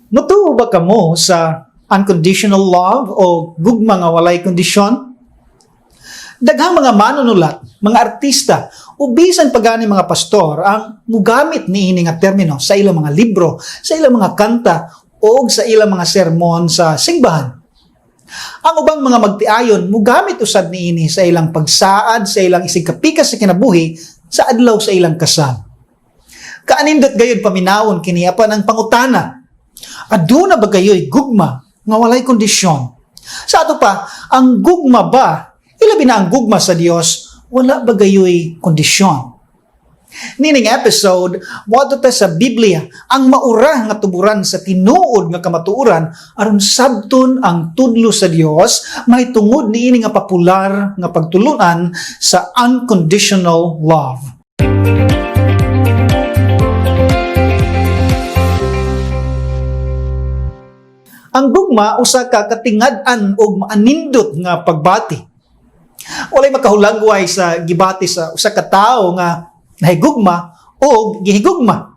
Mutuo ba kamo sa unconditional love o gugma nga walay kondisyon? Daghang mga manunulat, mga artista, o bisan pa gani mga pastor ang mugamit niini nga termino sa ilang mga libro, sa ilang mga kanta, o sa ilang mga sermon sa simbahan. Ang ubang mga magtiayon mugamit usab niini sa ilang pagsaad sa ilang isigkapikas sa kinabuhi sa adlaw sa ilang kasal. Kaanindot gayud paminawon kini apan ang pangutana, aduna ba gayoy gugma nga walay kondisyon? Sa ato pa, ang gugma ba, ilabi na ang gugma sa Dios, wala ba gayoy kondisyon? Nining episode, moadto ta sa Biblia ang maura nga tuburan sa tinuod nga kamatuoran aron sabton ang tudlo sa Dios mahitungod niini nga popular nga pagtulunan sa unconditional love. Ang gugma usa ka katingad-an og maanindot nga pagbati. Walay makahulagway sa gibati sa usa ka tawo nga nahigugma o gihigugma.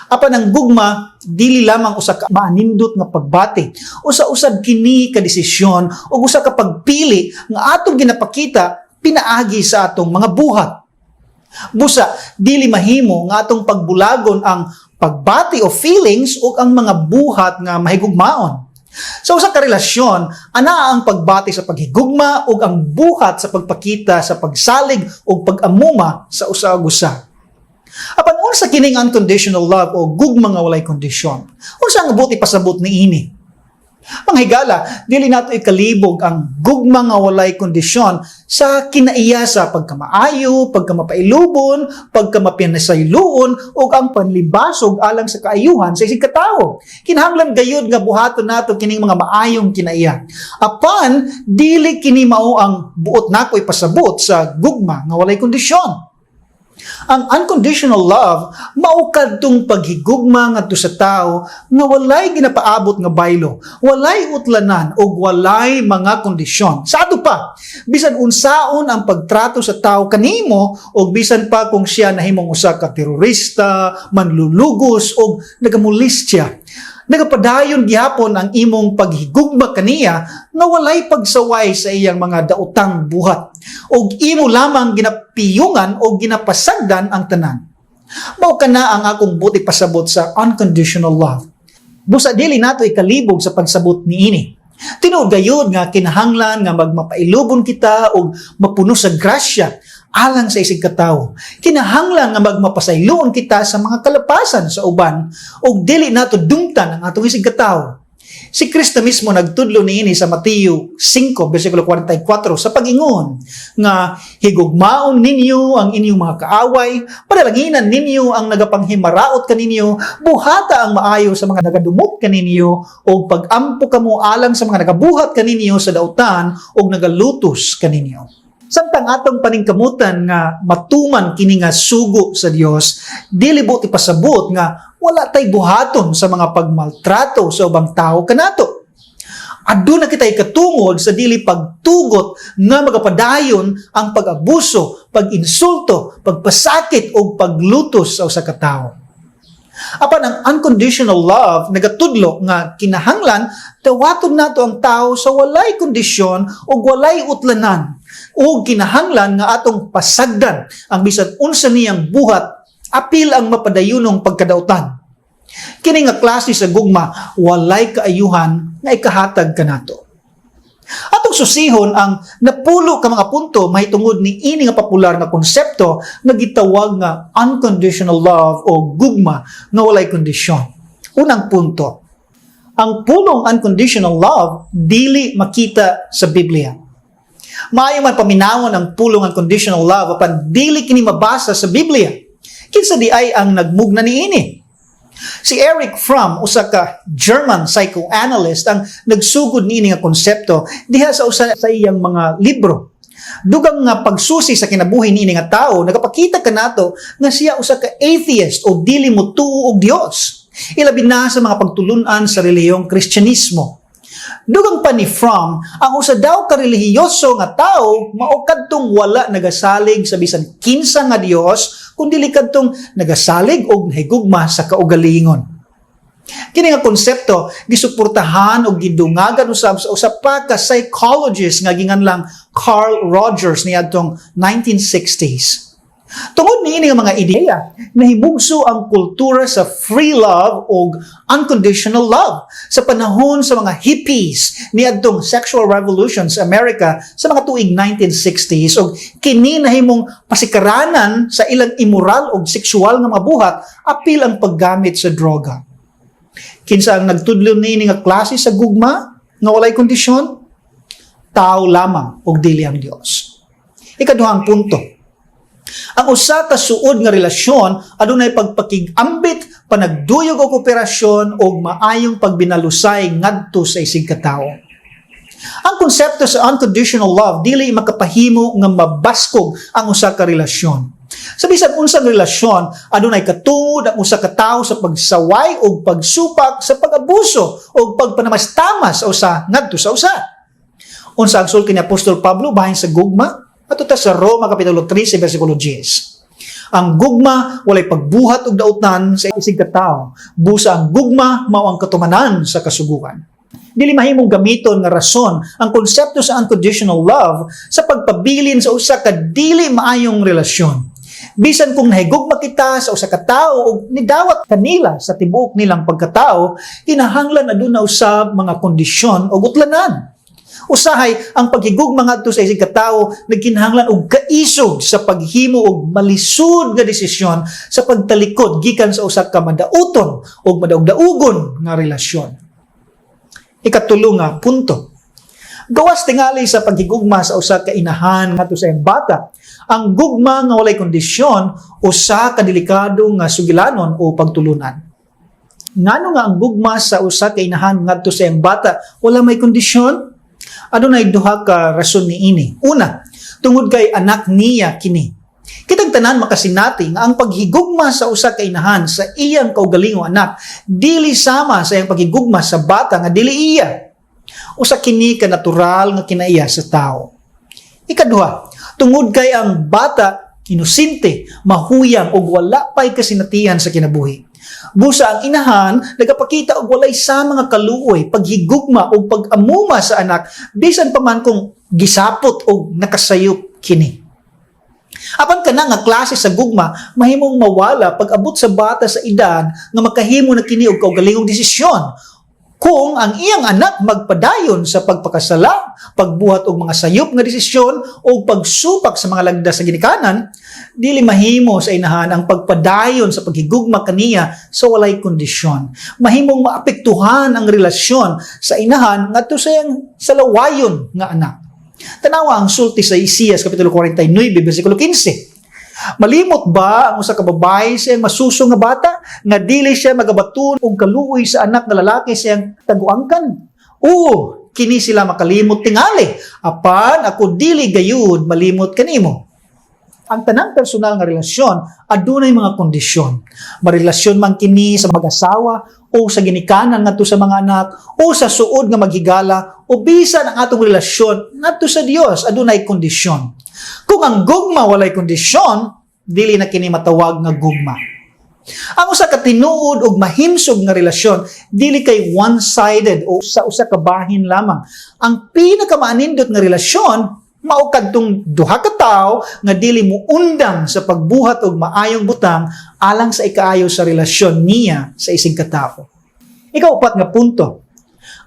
Apan ang gugma dili lamang usa ka maanindot nga pagbati, usa usab kini ka desisyon ug usa ka pagpili nga atong ginapakita pinaagi sa atong mga buhat. Busa dili mahimo nga atong pagbulagon ang pagbati o feelings ug ang mga buhat nga mahigugmaon. Sa usa ka relasyon, anaa ang pagbati sa paghigugma ug ang buhat sa pagpakita sa pagsalig ug pag-amuma sa usa ug usa. Apan unsa kining unconditional love o gugma nga walay kondisyon? Unsa ang buot ipasabot niini? Mga higala, dili nato ikalibog ang gugma nga walay kondisyon sa kinaiya sa pagkamaayo, pagkamapailubon, pagkamapinasayloon ug ang panlibasog alang sa kaayuhan sa isig katawo. Kinahanglan gayud nga buhaton nato kining mga maayong kinaiya. Apan dili kini mao ang buot nako ipasabot sa gugma nga walay kondisyon. Ang unconditional love mao kadtong paghigugma ngadto sa tao nga walay ginapaabot nga baylo, walay utlanan ug walay mga kondisyon. Sa ato pa, bisan unsaon ang pagtrato sa tao kanimo ug bisan pa kung siya nahimong usa ka terorista, manlulugos og nagamolestya, nagapadayon gihapon ang imong paghigugma kaniya nga walay pagsaway sa iyang mga daotang buhat ug imo lamang ginapiyungan o ginapasagdan ang tanan. Mao kana ang akong buot ipasabot sa unconditional love. Busa dili nato ikalibog sa pagsabot niini. Tinuod gayud nga kinahanglan nga magmapailubon kita og mapuno sa grasya alang sa isig katawo. Kinahanglan nga magmapasayloon kita sa mga kalapasan sa uban ug dili nato dungtan ang atong isig katawo. Si Kristo mismo nagtudlo niini sa Mateo 5 bersikulo 44 sa pag-ingon nga higugmaon ninyo ang inyong mga kaaway, panalanginan ninyo ang nagapanghimaraot kaninyo, buhata ang maayo sa mga nagadumot kaninyo ug pag-ampo kamo alang sa mga nagabuhat kaninyo sa dautan ug nagalutos kaninyo. Samtang atong paningkamutan nga matuman kini nga sugo sa Dios, dili buot ipasabot nga wala tay buhaton sa mga pagmaltrato sa ubang tao kanato. Aduna kitay katungod sa dili pagtugot nga magapadayon ang pag-abuso, pag-insulto, pagpasakit o paglutos sa usa ka tawo. Apan ang unconditional love nagatudlo nga kinahanglan dawaton nato ang tao sa walay kondisyon o walay utlanan ug kinahanglan nga atong pasagdan ang bisan unsa niyang buhat apil ang mapadayunong pagkadautan. Kini nga klase sa gugma walay kaayuhan nga ikahatag kanato. Atong susihon ang napulo ka mga punto mahitungod ni ini nga popular nga konsepto nga gitawag nga unconditional love o gugma nga walay kondisyon. Unang punto, ang pulong unconditional love dili makita sa Biblia. Maayo man paminawon ang pulong unconditional love apan dili kini mabasa sa Biblia. Kinsa di ay ang nagmugna niini? Si Erich Fromm, usa ka German psychoanalyst, ang nagsugod niini nga konsepto diha sa usa sa iyang mga libro. Dugang nga pagsusi sa kinabuhi niini nga tawo, nagapakita kanato nga siya usa ka atheist o dili motuo og Dios. Ilabi na sa mga pagtulunan sa relihiyong Kristyanismo. Dugang pa ni Fromm, ang usa daw ka relihiyoso nga tawo mao kadtong wala nagasalig sa bisan kinsa nga Dios, kun dili kadtong nagasalig og nahigugma sa kaugalingon. Kini nga konsepto gisuportahan og gidungagan usab sa usa pa ka psychologist nga ginganlang Carl Rogers niadtong 1960s. Tungod niini nga mga ideya, nahimugso ang kultura sa free love og unconditional love sa panahon sa mga hippies niadtong sexual revolution sa Amerika sa mga tuig 1960s, og kini nahimong pasikaranan sa ilang immoral og sexual nga mga buhat, apil ang paggamit sa droga. Kinsa ang nagtudlo niini nga klase sa gugma nga walay kondisyon? Tao lamang ug dili ang Dios. Ikaduhang punto, ang usa ka suod nga relasyon adunay pagpakig-ambit, panagduyog og kooperasyon ug maayong pagbinalusay ngadto sa isig katawo. Ang konsepto sa unconditional love dili makapahimo nga mabaskog ang usa ka relasyon. Sa bisan unsang relasyon, adunay katungod ang usa ka tawo sa pagsaway o pagsupak, sa pag-abuso o pagpanamastamas sa usa ngadto sa usa. Unsa ang sulti ni Apostol Pablo bahin sa gugma? Ato ta sa Roma Kapitulo 13, versikulo 10. Ang gugma walay pagbuhat og daotan sa isig katawo. Busa ang gugma mao ang katumanan sa kasuguan. Dili mahimong gamiton nga rason ang konsepto sa unconditional love sa pagpabilin sa usa ka dili maayong relasyon. Bisan kung nahigugma kita sa usa ka tawo ug nidawat kanila sa tibuok nilang pagkatao, kinahanglan aduna usab mga kondisyon o utlanan. Usahay, ang paghigugma ngadto sa isig katawo nagkinahanglan og kaisog sa paghimo og malisod nga desisyon sa pagtalikod gikan sa usa ka madauton o madaog-daugon nga relasyon. Ikatulo nga punto. Gawas tingali sa paghigugma sa usa ka inahan ngadto sa iyang bata, ang gugma nga walay kondisyon usa ka delikado nga sugilanon o pagtulunan. Ngano nga ang gugma sa usa ka inahan ngadto sa iyang bata wala may kondisyon? Adunay duha ka rason niini. Una, tungod kay anak niya kini. Kitang tanan makasinati nga ang paghigugma sa usa ka inahan sa iyang kaugalingong anak dili sama sa iyang paghigugma sa bata nga dili iya. Usa kini ka natural nga kinaiya sa tao. Ikaduha, tungod kay ang bata inosente, mahuyang ug wala pay kasinatian sa kinabuhi. Busa ang inahan nagapakita og walay sa mga kaluoy, paghigugma ug pag-amuma sa anak, bisan pa man kung gisapot og nakasayop kini. Apan kana nga klase sa gugma mahimong mawala pag abot sa bata sa edad nga makahimo na kini og kaugalingong desisyon. Kung ang iyang anak magpadayon sa pagpakasala, pagbuhat og mga sayop nga desisyon o pagsupak sa mga lagda sa ginikanan, dili mahimo sa inahan ang pagpadayon sa paghigugma kaniya sa walay kondisyon. Mahimong maapektuhan ang relasyon sa inahan ngadto sa iyang salawayon nga anak. Tanawa ang sulti sa Isaias Kapitulo 49, versikulo 15. Malimot ba ang usa ka babae sa iyang masuso nga bata nga dili siya magabaton og kaluoy sa anak nga lalaki sa iyang taguangkan? Oo, kini sila makalimot tingali, apan ako dili gayud malimot kanimo. Ang tanang personal nga relasyon adunay mga kondisyon. Marelasyon man kini sa mag-asawa o sa ginikanan ngadto sa mga anak o sa suod nga maghigala o bisan ang atong relasyon ngadto sa Dios, adunay kondisyon. Kung ang gugma walay kondisyon, dili na kini matawag nga gugma. Ang usa ka tinuod og mahimsog nga relasyon dili kay one-sided o sa usa ka bahin lamang. Ang pinakamaanindot nga relasyon mao kadtong duha ka tawo nga dili muundang sa pagbuhat og maayong butang alang sa ikaayo sa relasyon niya sa isig katawo. Ikaupat nga punto.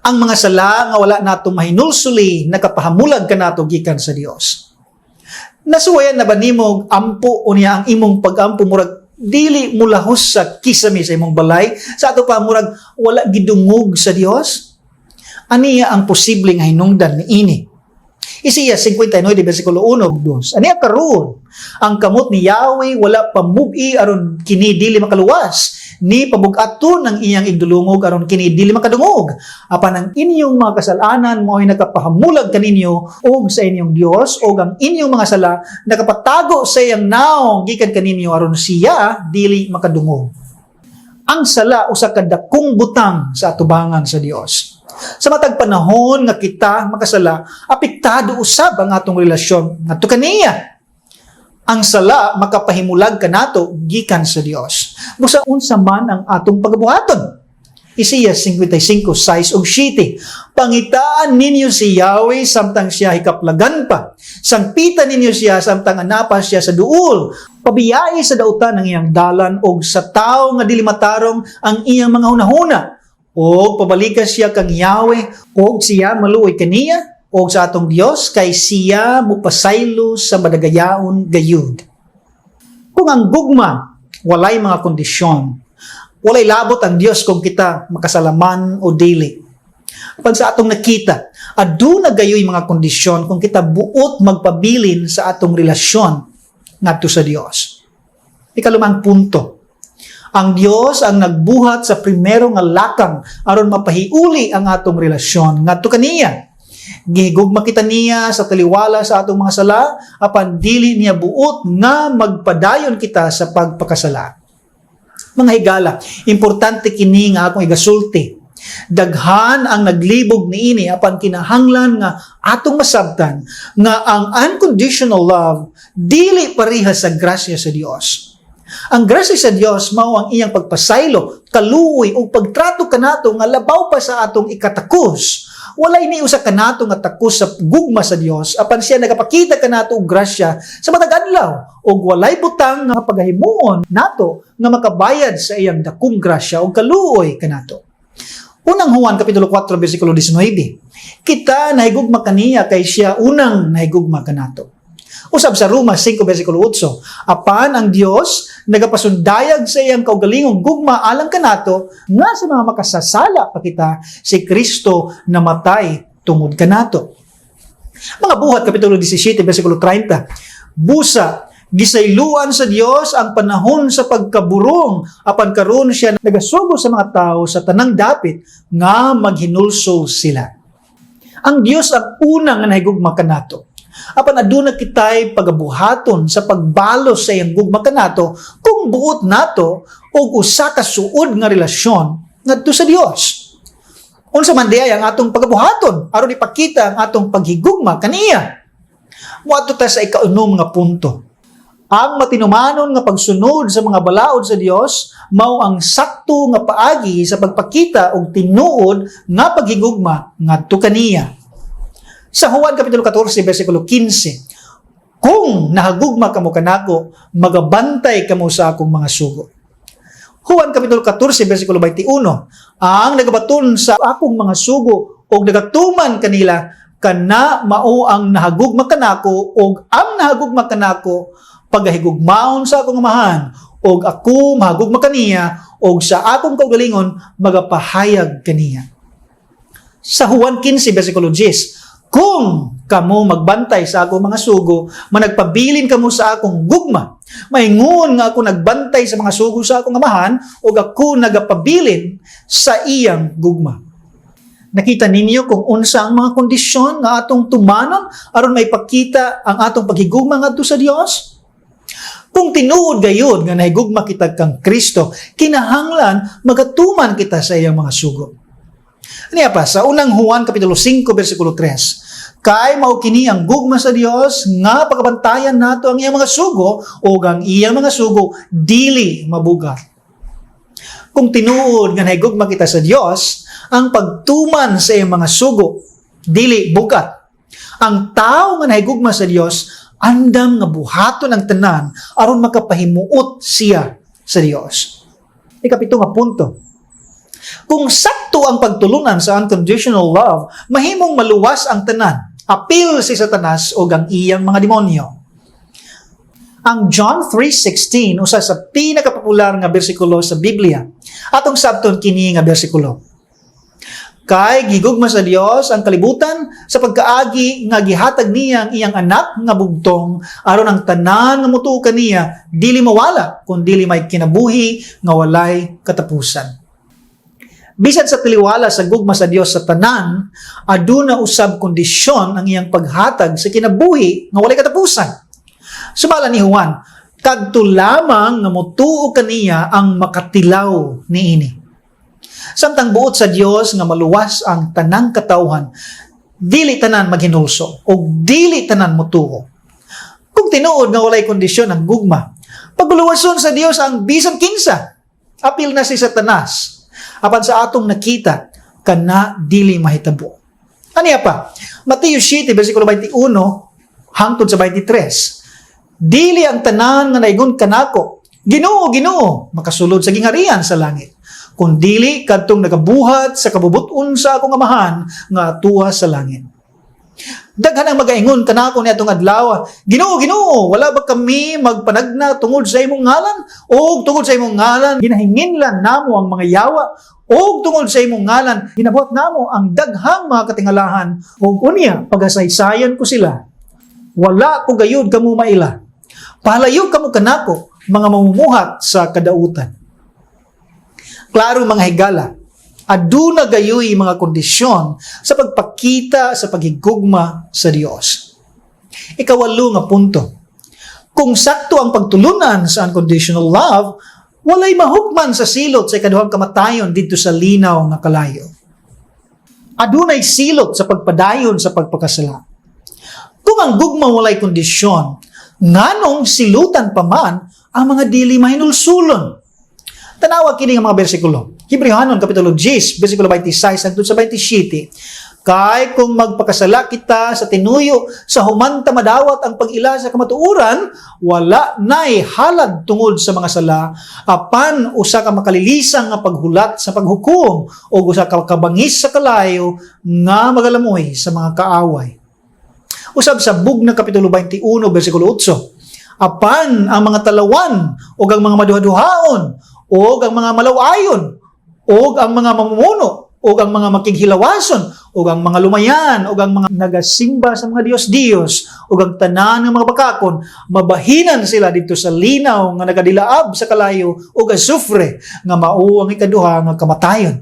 Ang mga sala nga wala nato mahinulsuli nakapahamulag kanato gikan sa Dios. Nasuwayan na ba nimo ampo unya ang imong pag-ampo murag dili mulahos sa kisame sa imong balay sa ato pa, murag wala gidungog sa Dios? Aniya ang posible nga hinungdan niini? Isaias 59, versikulo 1 2. Aniya karon, ang kamot ni Yahweh wala pamubi aron kini dili makaluwas, ni pabug-aton ang iyang igdulungog aron kini dili makadungog. Apan ang inyong mga kasalanan mao'y nakapahamulag kaninyo og sa inyong Dios, og ang inyong mga sala nakapatago sa iyang naong gikan kaninyo aron siya dili makadungog. Ang sala usa ka dakong butang sa atubangan sa Dios. Sa matag panahon nga kita makasala, apektado usab ang atong relasyon ngadto kaniya. Ang sala makapahimulag kanato gikan sa Dios. Busa unsa man ang atong pagabuhaton. Isaias 55, 6 ug 7. Pangitaan ninyo si Yahweh samtang siya hikaplagan pa. Sangpitan ninyo siya samtang anapa siya sa duol. Pabiyai sa dautan ang iyang dalan og sa tawo nga dili matarong ang iyang mga hunahuna. Og pabalika siya kang Yahweh og siya maluoy kaniya og sa atong Dios kay siya mupasaylo sa madagayaon gayud. Kung ang gugma walay mga kondisyon, walay labot ang Dios kung kita makasalaman o dili. Pag sa atong nakita, aduna gayoy mga kondisyon kung kita buot magpabilin sa atong relasyon ngadto sa Dios. Ikalumang punto, ang Dios ang nagbuhat sa primero nga lakang aron mapahiuli ang atong relasyon ngadto kaniya. Gihigugma kita niya sa taliwala sa atong mga sala, apan dili niya buot nga magpadayon kita sa pagpakasala. Mga higala, importante kini nga akong igasulti. Daghan ang naglibog niini apan kinahanglan nga atong masabtan nga ang unconditional love dili pareha sa grasya sa Dios. Ang grasya sa Dios mao ang iyang pagpasaylo, kaluoy ug pagtrato kanato nga labaw pa sa atong ikatakos. Walay ni usa kanato nga takos sa gugma sa Dios apan siya nagapakita kanato og grasya sa matag adlaw ug walay butang nga pagahimuon nato nga makabayad sa iyang dakong grasya ug kaluoy kanato. Unang Juan kapitulo 4 bersikulo 19. Kita nahigugma kaniya kay siya unang nahigugma kanato. Usab sa Roma 5 bersikulo 8, apan ang Dios nagapasundayag sa iyang kaugalingong gugma alang kanato nga sa mga makasasala pa kita, si Kristo namatay tungod kanato. Mga Buhat kapitulo 17 bersikulo 30. Busa gisayloan sa Dios ang panahon sa pagkaburong apan karon siya nagasugo sa mga tao sa tanang dapit nga maghinulsol sila. Ang Dios ang una nga nahigugma kanato. Apan aduna kitay pagabuhaton sa pagbalos sa iyang gugma kanato kung buot nato og usa ka suod nga relasyon ngadto sa Dios. Unsa man diay ang atong pagabuhaton aron ipakita ang atong paghigugma kaniya? Moadto ta sa ikaunom nga punto. Ang matinumanon nga pagsunod sa mga balaod sa Dios mao ang sakto nga paagi sa pagpakita og tinuod nga paghigugma ngadto kaniya. Sa Juan kapitulo 14 bersikulo 15, "Kung nahagugma kamo kanako, magabantay kamo sa akong mga sugo." Juan kapitulo 14 bersikulo 21, "Ang nagabaton sa akong mga sugo og nagatuman kanila, kana mao ang nahagugma kanako, og ang nahagugma kanako pagahigugmaon sa akong Amahan, og ako mahagugma kaniya og sa akong kaugalingon magapahayag kaniya." Sa Juan 15 bersikulo 10, "Kung kamo magbantay sa akong mga sugo, managpabilin kamo sa akong gugma. Maingon nga ako nagbantay sa mga sugo sa akong Amahan, ug ako nagapabilin sa iyang gugma." Nakita ninyo kung unsa ang mga kondisyon nga atong tumanon aron maipakita ang atong paghigugma ngadto sa Dios? Kung tinuod gayud nga nahigugma kita kang Kristo, kinahanglan magatuman kita sa iyang mga sugo. Niya pa, sa Unang Juan kapitulo 5 bersikulo 3, "Kay mao kini ang gugma sa Dios, nga pagabantayan nato ang iyang mga sugo, ug ang iyang mga sugo dili mabugat." Kung tinuod nga nahigugma kita sa Dios, ang pagtuman sa iyang mga sugo dili bugat. Ang tao nga nahigugma sa Dios, andam nga buhaton ang tanan aron makapahimuot siya sa Dios. Ikapito nga punto. Kung sakto ang pagtulunan sa unconditional love, mahimong maluwas ang tanan. Apil si Satanas o ang iyang mga demonyo. Ang John 3:16 usa sa pinakapopular nga bersikulo sa Biblia. Atong sabton kini nga bersikulo. "Kay gigugma sa Dios ang kalibutan sa pagkaagi nga gihatag niya ang iyang anak nga bugtong aron ang tanan nga mutuo kaniya dili mawala kun dili may kinabuhi nga walay katapusan." Bisan sa taliwala sa gugma sa Dios sa tanan, aduna usab kondisyon ang iyang paghatag sa kinabuhi nga walay katapusan. Sumala ni Juan, kadto lamang nga motuo kaniya ang makatilaw niini. Samtang buot sa Dios nga maluwas ang tanang katawhan, dili tanan maghinulsol o dili tanan motuo. Kung tinuod nga walay kondisyon ang gugma, pagluwason sa Dios ang bisan kinsa, apil na si Satanas. Apan sa atong nakita, kana dili mahitabo. Aniya pa? Mateo 7, versikulo 21 hangtod sa 23. "Dili ang tanan nga naingon kanako, 'Ginoo, Ginoo,' makasulod sa gingharian sa langit, kundili kadtong nagabuhat sa kabubut-on sa akong Amahan nga atua sa langit. Daghan ang magaingon kanako niadtong adlaw, 'Ginoo, Ginoo, wala ba kami magpanagna tungod sa imong ngalan? O tungod sa imong ngalan ginahinginlan namo ang mga yawa? O tungod sa imong ngalan ginabuhat namo ang daghang mga katingalahan?' Ug unya pagasaysayan ko sila, 'Wala ko gayud kamo maila. Palayo kamo kanako, mga mamumuhat sa kadautan.'" Klaro, mga higala, aduna gayoy mga kondisyon sa pagpakita sa paghigugma sa Dios. Ikawalo nga punto. Kung sakto ang pagtulunan sa unconditional love, walay mahukman sa silot sa ikaduhang kamatayon didto sa linaw nga kalayo. Adunay silot sa pagpadayon sa pagpakasala. Kung ang gugma walay kondisyon, nganong silutan pa man ang mga dili mahinulsulon? Tanawa kini nga mga bersikulo. Hebreohanon kapitulo 10, bersikulo 26 hangtod sa 27. "Kay kung magpakasala kita sa tinuyo sa human ta madawat ang pag-ila sa kamatuoran, wala nay halad tungod sa mga sala, apan usa ka makalilisang nga paghulat sa paghukom o usa ka kabangis sa kalayo nga magalamoy sa mga kaaway." Usab sa Bugna kapitulo 21 bersikulo 8. "Apan ang mga talawan ug ang mga maduhaduhaon ug ang mga malawayon ug ang mga mamumuno ug ang mga makighilawason ug ang mga lumayan ug ang mga nagasimba sa mga diyos-diyos ug ang tanan nga mga bakakon, mabahinan sila didto sa linaw nga nagadilaab sa kalayo ug asufre, nga mao ang ikaduha nga kamatayon."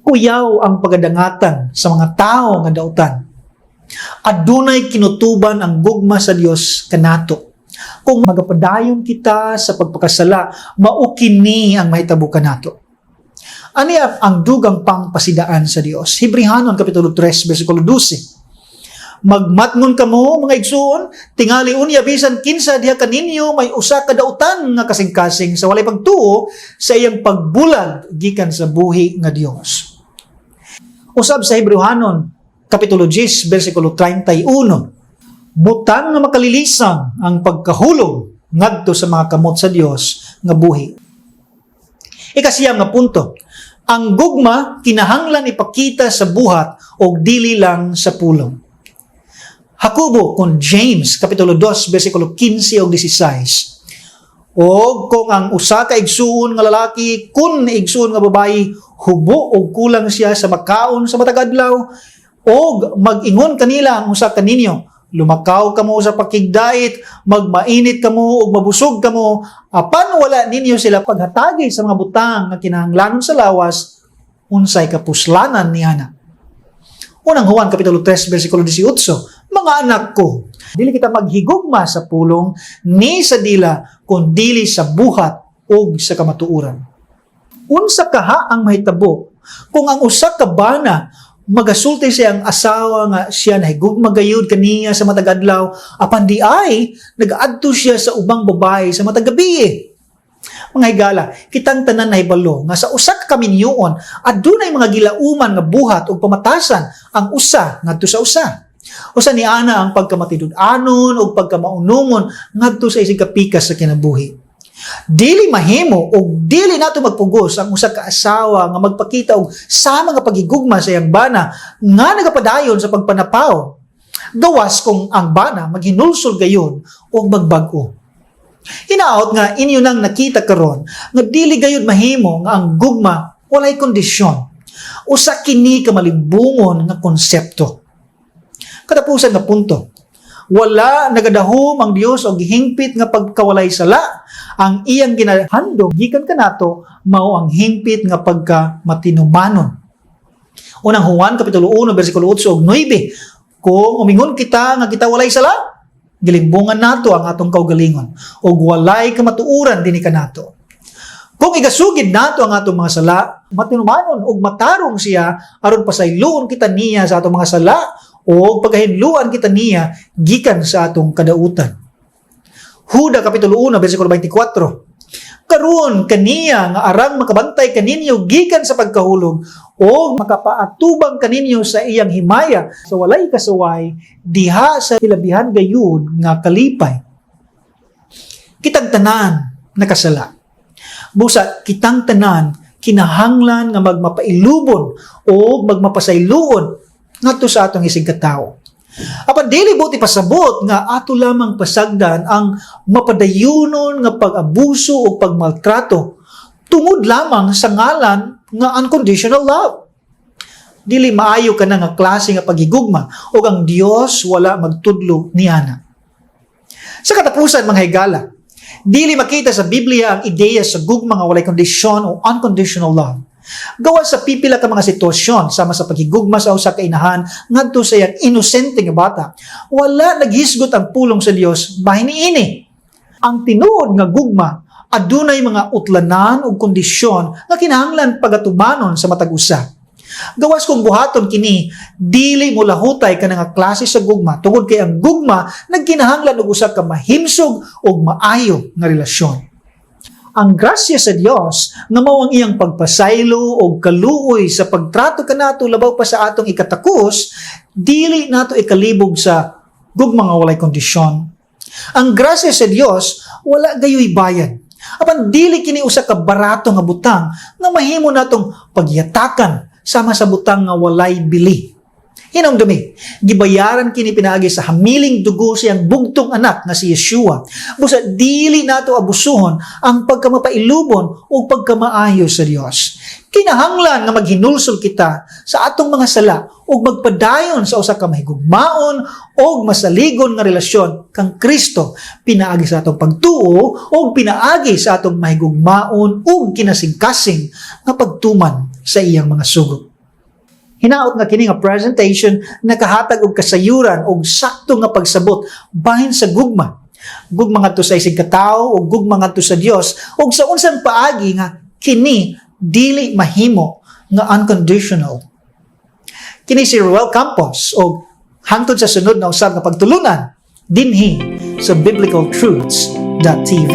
Kuyaw ang pagadangatan sa mga tao nga dautan. Adunay kinutuban ang gugma sa Dios kanato. Kung magapadayon kita sa pagpakasala, mao kini ang mahitabo kanato. Ani ang dugang pang pasidaan sa Dios? Hebrehanon kapitulo 3 bersikulo 12. "Magmatngon kamo, mga igsuon, tingali unya bisan kinsa diha kaninyo may usa ka dautan nga kasing-kasing sa walay pagtuo sa iyang pagbulag gikan sa buhi nga Dios." Usab sa Hebreohanon kapitulo 10 bersikulo 31. Butang nga makalilisang ang pagkahulog ngadto sa mga kamot sa Dios nga buhi. Ikasiyam nga punto. Ang gugma kinahanglan ipakita sa buhat o dili lang sa pulong. Hakubo kon James kapitulo 2 bersikulo 15 ug 16. "Og kung ang usa ka igsuon nga lalaki kun igsuon nga babayi hubo og kulang siya sa makaon sa matag adlaw, og mag-ingon kanila ang usa kaninyo, 'Lumakaw kamo sa pakigdait, magmainit kamo ug mabusog kamo,' apan wala ninyo sila paghatagi sa mga butang nga kinahanglanon sa lawas, unsay kapuslanan niana?" Unang Juan kapitulo 3 bersikulo 18, "Mga anak ko, dili kita maghigugma sa pulong ni sa dila, kun dili sa buhat ug sa kamatuoran." Unsa kaha ang mahitabo kung ang usa ka bana magasulti sa iyang asawa nga siya nahigugma gayud kaniya sa matag adlaw, apan diay nagaadto siya sa ubang babae sa matag gabi? Mga higala, kitang tanan nahibalo nga sa usa ka kaminyoon adunay mga gilauman nga buhat ug pamatasan ang usa ngadto sa usa. Usa ni ana ang pagkamatinud-anon ug pagkamaunungon ngadto sa isig kapikas sa kinabuhi. Dili mahimo og dili nato magpugos ang usa ka asawa nga magpakita og sama nga paghigugma sa iyang bana nga nagapadayon sa pagpanapaw, gawas kung ang bana maghinulsol gayon og magbag-o. Hinaot nga inyo nang nakita karon nga dili gayud mahimo nga ang gugma walay kondisyon. Usa kini ka malimbungon nga konsepto. Katapusan nga punto. Wala nagadahom ang Dios og hingpit nga pagkawalay sala. Ang iyang ginahandom gikan kanato mao ang hingpit nga pagka matinumanon. Unang Juan kapitulo 1 bersikulo 8 ug 9. "Kung umingon kita nga kita walay sala, gilimbungan nato ang atong kaugalingon ug walay kamatuoran dinhi kanato. Kung igasugid nato ang atong mga sala, matinumanon ug matarong siya aron pasayloon kita niya sa atong mga sala o pagahinluan kita niya gikan sa atong kadautan." Huda kapitulo 1 bersikulo 24. Karon kaniya nga arang makabantay kaninyo gikan sa pagkahulog o makapaatubang kaninyo sa iyang himaya sa walay kasuway diha sa hilabihan gayud nga kalipay. Kitang tanan nakasala. Busa kitang tanan kinahanglan nga magmapailubon o magmapasayloon ngadto sa atong isigkatawo. Apan dili buot ipasabot nga ato lamang pasagdan ang mapadayunon nga pag-abuso o pagmaltrato tungod lamang sa ngalan nga unconditional love. Dili maayo kana nga klase nga paghigugma ug ang Dios wala magtudlo niana. Sa katapusan, mga higala, dili makita sa Biblia ang ideya sa gugma nga walay kondisyon o unconditional love. Gawas sa pipila ka mga sitwasyon sama sa paghigugma sa usa ka inahan ngadto sa iyang inosente nga bata, wala naghisgot ang pulong sa Dios bahin niini. Ang tinuod nga gugma adunay mga utlanan ug kondisyon nga kinahanglan pagatumanon sa matag usa. Gawas kung buhaton kini, dili mo lahutay kana nga klase sa gugma tungod kay ang gugma nagkinahanglan og usa ka mahimsog ug maayo nga relasyon. Ang grasya sa Dios nga mao ang iyang pagpasaylo og kaluoy sa pagtrato kanato labaw pa sa atong ikatakos, dili nato ikalibog sa gugma nga walay kondisyon. Ang grasya sa Dios wala gayoy bayad. Apan dili kini usa ka barato nga butang nga mahimo natong pagyatakan sama sa butang nga walay bili. Hinumdumi, gibayaran kini pinaagi sa hamiling dugo sa iyang bugtong anak nga si Yeshua. Busa dili nato abusuhon ang pagkamapailubon o pagkamaayo sa Dios. Kinahanglan nga maghinulsol kita sa atong mga sala ug magpadayon sa usa ka mahigugmaon o masaligon nga relasyon kang Kristo pinaagi sa atong pagtuo o pinaagi sa atong mahigugmaon ug kinasingkasing nga pagtuman sa iyang mga sugo. Hinaot nga kini nga presentation nakahatag og kasayuran og sakto nga pagsabot bahin sa gugma. Gugma ngadto sa isigkatawo o gugma ngadto sa Dios ug sa unsang paagi nga kini dili mahimo nga unconditional. Kini si Ruel Campos og hangtod sa sunod na usab nga pagtulunan dinhi sa biblicaltruths.tv.